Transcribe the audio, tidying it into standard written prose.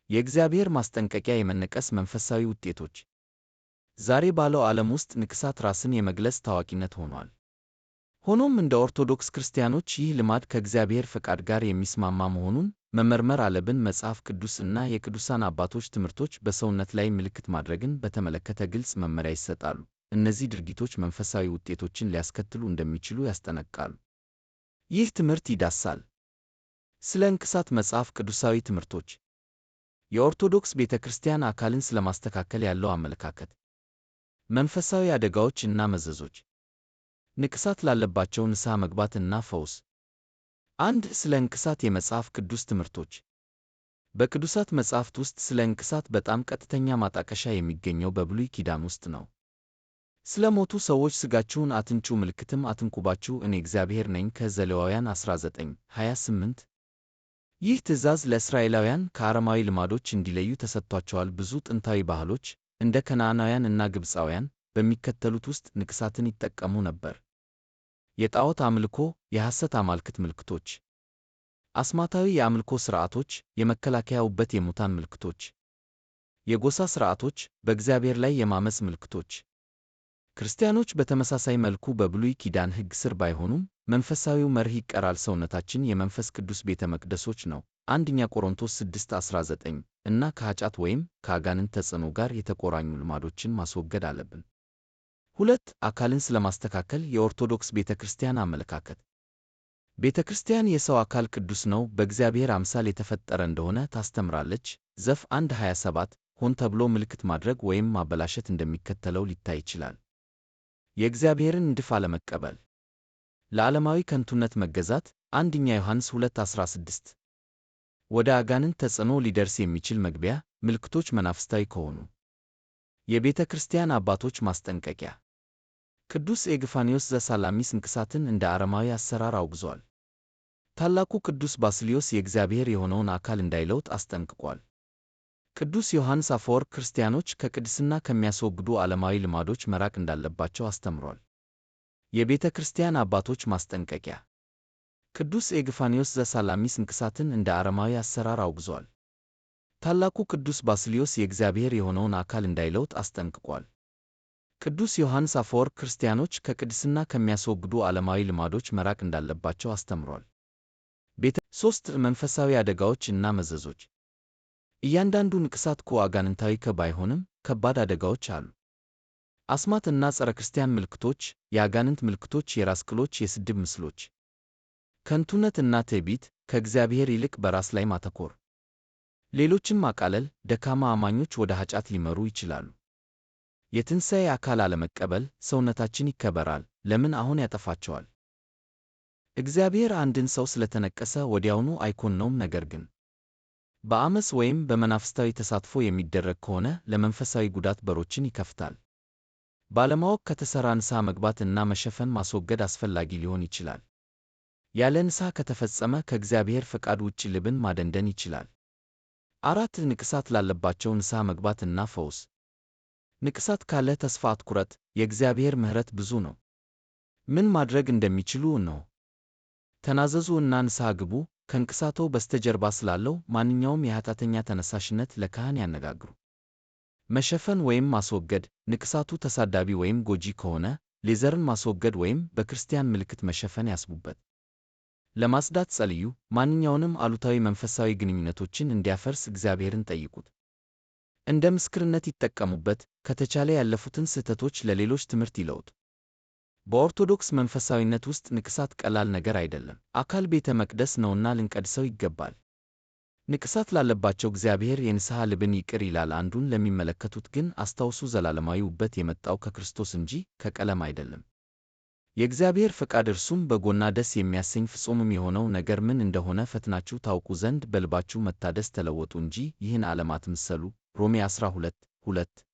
የእግዚአብሔር ማስጠንቀቂያ የመነቀስ መንፈሳዊ ውጤቶች። ዛሬ ባለው ዓለም ውስጥ ንቅሳት ራስን የመግለጽ ታዋቂነት ሆኗል። ሆኖም እንደ ኦርቶዶክስ ክርስቲያኖች ይህ ልማድ ከእግዚአብሔር ፈቃድ ጋር የሚስማማ መሆኑን መመርመር አለብን። መጽሐፍ ቅዱስ እና የቅዱሳን አባቶች ትምህርቶች በሰውነት ላይ ምልክት ማድረግን በተመለከተ ግልጽ መመሪያ ይሰጣሉ። እነዚህ ድርጊቶች መንፈሳዊ ውጤቶችን ሊያስከትሉ እንደሚችሉ ያስጠነቅቃሉ። ይህ ትምህርት ይዳስሳል ስለ ንቅሳት መጽሐፍ ቅዱሳዊ ትምህርቶች፣ የኦርቶዶክስ ቤተ ክርስቲያን አካልን ስለማስተካከል ያለው አመለካከት፣ መንፈሳዊ አደጋዎች እና መዘዞች፣ ንቅሳት ላለባቸው ንስሐ መግባት እና ፈውስ። 1. ስለ ንቅሳት የመጽሐፍ ቅዱስ ትምህርቶች። በቅዱሳት መጻሕፍት ውስጥ ስለ ንቅሳት በጣም ቀጥተኛ ማጣቀሻ የሚገኘው በብሉይ ኪዳን ውስጥ ነው። ስለ ሞቱ ሰዎች ሥጋችሁን አትንጩ፣ ምልክትም አትንኩባችሁ፣ እኔ እግዚአብሔር ነኝ። ከዘሌዋውያን 19:28። ይህ ትእዛዝ ለእስራኤላውያን ከአረማዊ ልማዶች እንዲለዩ ተሰጥቷቸዋል። ብዙ ጥንታዊ ባህሎች፣ እንደ ከነዓናውያን እና ግብፃውያን፣ በሚከተሉት ውስጥ ንቅሳትን ይጠቀሙ ነበር፦ የጣዖት አምልኮ፣ የሐሰት አማልክት ምልክቶች፣ አስማታዊ የአምልኮ ሥርዓቶች፣ የመከላከያ ውበት፣ የሙታን ምልክቶች፣ የጎሳ ሥርዓቶች፣ በእግዚአብሔር ላይ የማመፅ ምልክቶች። ክርስቲያኖች በተመሳሳይ መልኩ በብሉይ ኪዳን ሕግ ስር ባይሆኑም፣ መንፈሳዊው መርህ ይቀራል። ሰውነታችን የመንፈስ ቅዱስ ቤተ መቅደሶች ነው፣ አንደኛ ቆሮንቶስ 6:19፣ እና ከኃጢአት ወይም ከአጋንንት ተጽዕኖ ጋር የተቆራኙ ልማዶችን ማስወገድ አለብን። 2. አካልን ስለማስተካከል የኦርቶዶክስ ቤተ ክርስቲያን አመለካከት። ቤተ ክርስቲያን የሰው አካል ቅዱስ ነው፣ በእግዚአብሔር አምሳል የተፈጠረ እንደሆነ ታስተምራለች። ዘፍ 1:27። ሆን ተብሎ ምልክት ማድረግ ወይም ማበላሸት እንደሚከተለው ሊታይ ይችላል። የእግዚአብሔርን ንድፍ አለመቀበል፣ ለዓለማዊ ከንቱነት መገዛት፣ አንደኛ ዮሐንስ 2:16፣ ወደ አጋንንት ተጽዕኖ ሊደርስ የሚችል መግቢያ፣ ምልክቶች መናፍስታዊ ከሆኑ። የቤተ ክርስቲያን አባቶች ማስጠንቀቂያ። ቅዱስ ኤግፋኒዮስ ዘሳላሚስ ንቅሳትን እንደ አረማዊ አሰራር አውግዟል። ታላቁ ቅዱስ ባስልዮስ የእግዚአብሔር የሆነውን አካል እንዳይለውጥ አስጠንቅቋል። ቅዱስ ዮሐንስ አፈወርቅ ክርስቲያኖች ከቅድስና ከሚያስወግዱ ዓለማዊ ልማዶች መራቅ እንዳለባቸው አስተምሯል። የቤተ ክርስቲያን አባቶች ማስጠንቀቂያ። ቅዱስ ኤግፋኒዮስ ዘሳላሚስ ንቅሳትን እንደ አረማዊ አሰራር አውግዟል። ታላቁ ቅዱስ ባስልዮስ የእግዚአብሔር የሆነውን አካል እንዳይለውጥ አስጠንቅቋል። ቅዱስ ዮሐንስ አፈወርቅ ክርስቲያኖች ከቅድስና ከሚያስወግዱ ዓለማዊ ልማዶች መራቅ እንዳለባቸው አስተምሯል። ቤተ 3. መንፈሳዊ አደጋዎች እና መዘዞች። እያንዳንዱ ንቅሳት አጋንንታዊ ባይሆንም ከባድ አደጋዎች አሉ። አስማት እና ጸረ ክርስቲያን ምልክቶች፣ የአጋንንት ምልክቶች፣ የራስ ቅሎች፣ የስድብ ምስሎች፣ ከንቱነት እና ትዕቢት፣ ከእግዚአብሔር ይልቅ በራስ ላይ ማተኮር፣ ሌሎችን ማቃለል፣ ደካማ አማኞች ወደ ኃጢአት ሊመሩ ይችላሉ። የትንሣኤ አካል አለመቀበል፣ ሰውነታችን ይከበራል፣ ለምን አሁን ያጠፋቸዋል? እግዚአብሔር አንድን ሰው ስለተነቀሰ ወዲያውኑ አይኮንነውም፣ ነገር ግን በአመፅ ወይም በመናፍስታዊ ተሳትፎ የሚደረግ ከሆነ ለመንፈሳዊ ጉዳት በሮችን ይከፍታል። ባለማወቅ ከተሠራ ንስሐ መግባት እና መሸፈን ማስወገድ አስፈላጊ ሊሆን ይችላል። ያለ ንስሐ ከተፈጸመ ከእግዚአብሔር ፈቃድ ውጭ ልብን ማደንደን ይችላል። 4. ንቅሳት ላለባቸው ንስሐ መግባት እና ፈውስ። ንቅሳት ካለ ተስፋ አትቁረጥ፣ የእግዚአብሔር ምሕረት ብዙ ነው። ምን ማድረግ እንደሚችሉ እነሆ። ተናዘዙ እና ንስሐ ግቡ። ከንቅሳቶ በስተጀርባ ስላለው ማንኛውም የኃጢአተኛ ተነሳሽነት ለካህን ያነጋግሩ። መሸፈን ወይም ማስወገድ፣ ንቅሳቱ ተሳዳቢ ወይም ጎጂ ከሆነ ሌዘርን ማስወገድ ወይም በክርስቲያን ምልክት መሸፈን ያስቡበት። ለማጽዳት ጸልዩ። ማንኛውንም አሉታዊ መንፈሳዊ ግንኙነቶችን እንዲያፈርስ እግዚአብሔርን ጠይቁት። እንደ ምስክርነት ይጠቀሙበት። ከተቻለ ያለፉትን ስህተቶች ለሌሎች ትምህርት ይለውጡ። በኦርቶዶክስ መንፈሳዊነት ውስጥ ንቅሳት ቀላል ነገር አይደለም። አካል ቤተ መቅደስ ነውና ልንቀድሰው ይገባል። ንቅሳት ላለባቸው እግዚአብሔር የንስሐ ልብን ይቅር ይላል። አንዱን ለሚመለከቱት ግን አስታውሱ፣ ዘላለማዊ ውበት የመጣው ከክርስቶስ እንጂ ከቀለም አይደለም። የእግዚአብሔር ፈቃድ እርሱም በጎና ደስ የሚያሰኝ ፍጹምም የሆነው ነገር ምን እንደሆነ ፈትናችሁ ታውቁ ዘንድ በልባችሁ መታደስ ተለወጡ እንጂ ይህን ዓለም አትምሰሉ። ሮሜ 12:2።